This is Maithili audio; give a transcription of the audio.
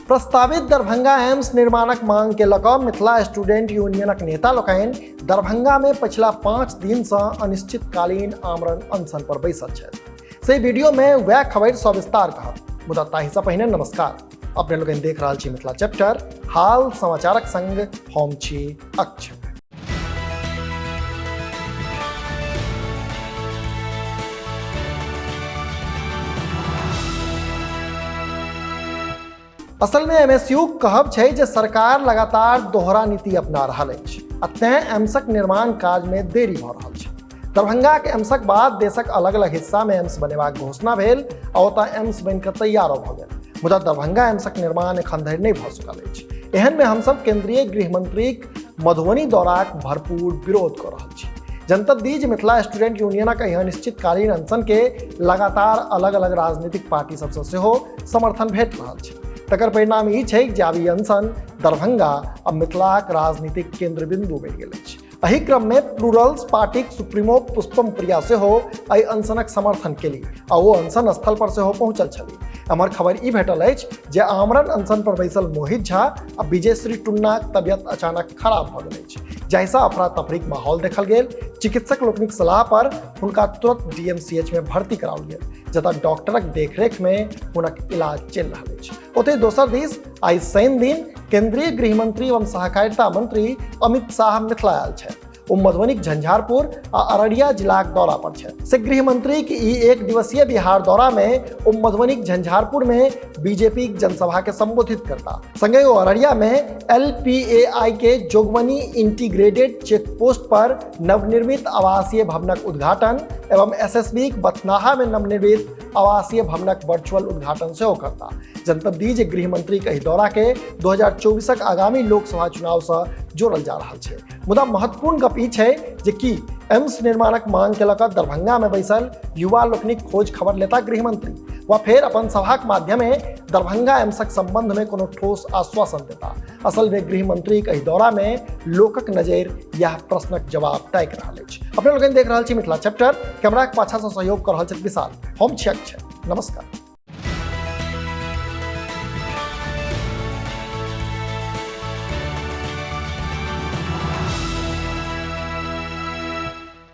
प्रस्तावित दरभंगा एम्स निर्माणक मांग के लऽ कऽ मिथिला स्टूडेंट यूनियनक नेता लोकनि दरभंगा में पछिला 5 दिन से अनिश्चितकालीन आमरण अनशन पर बैसल छथि। से वीडियो में वएह खबरि सविस्तार कहब, मुदा ताहिसँ पहिने नमस्कार। अपने लोकनि देख रहल छी मिथिला चैप्टर, हाल समाचारक संग हम छी अक्षय। असल में एमएसयू कहब छै जे सरकार लगातार दोहरा नीति अपना रहल अछि आ तें एम्सक निर्माण काज में देरी भऽ रहल छै। दरभंगाक एम्सक बाद देशक अलग अलग हिस्सा में एम्स बनेबाक घोषणा भेल आ ओतऽ एम्स बनि कऽ तैयारो भऽ गेल, मुदा दरभंगा एम्सक निर्माण एखन धरि नहि भऽ चुकल अछि। एहन में हमसब केंद्रीय गृह मंत्रीक मधुबनी दौराक भरपूर विरोध कऽ रहल छी। जनतब दी जे मिथिला स्टूडेंट यूनियनक एहि अनिश्चितकालीन अनशन के लगातार अलग अलग राजनीतिक पार्टी सबसँ सेहो समर्थन भेट रहल छै। तकर परिणाम ई छै जे आब ई अनशन दरभंगा आ मिथिलाक राजनीतिक केंद्र बिंदु बनि गेल अछि। एहि क्रम में प्लूरल्स पार्टीक सुप्रीमो पुष्पम प्रिया सेहो एहि अनशनक समर्थन केली आ ओ अनशन स्थल पर सेहो पहुंचल छली। एम्हर खबर ई भेटल अछि जे आमरण अनशन पर बैसल मोहित झा आ विजयश्री टुन्नाक तबियत अचानक खराब भऽ गेल अछि, जाहिसँ अफरा तफरीक माहौल देखल गेल। चिकित्सक लोकनिक सलाह पर हुनका तुरंत डीएमसीएच में भर्ती कराओल गेल, जतऽ डॉक्टरक देखरेख में हुनक इलाज चलि रहल अछि। ओतहि दोसर दिस आइ शनि दिन केंद्रीय गृह मंत्री एवं सहकारिता मंत्री अमित शाह मिथिला आयल छथि। ओ मधुबनीक झंझारपुर आ अररिया जिलाक दौरा पर छथि। से गृह मंत्रीक ई एक दिवसीय बिहार दौरा में ओ मधुबनीक झंझारपुर में बीजेपी जनसभा के संबोधित करता। संगहि ओ अररिया में एलपीएआई के जोगबनी इंटीग्रेटेड चेक पोस्ट पर नवनिर्मित आवासीय भवनक उद्घाटन एवं एसएसबी बथनाहा में नवनिर्मित आवासीय भवनक वर्चुअल उद्घाटन सेहो करता। जनतब दी जे गृह मंत्रीक एहि दौरा के 2024 आगामी लोकसभा चुनाव से जोड़ल जा रहल छै। मुदा महत्वपूर्ण गप ई छै जे की एम्स निर्माणक मांग के लऽ कऽ दरभंगा में बैसल युवा लोकनिक खोज खबर लेता गृह मंत्री वा फेर अपन सभाक माध्यमे दरभंगा एम्सक संबंध में कोनो ठोस आश्वासन देता। असल में गृह मंत्रीक एहि दौरा में लोकक नजरि यह प्रश्नक जवाब ताकि रहल अछि। अपने लोकनि देख रहल छी मिथिला चैप्टर, कैमराक पाछा से सहयोग कर रहल छथि विशाल, हम छी अक्षय, नमस्कार।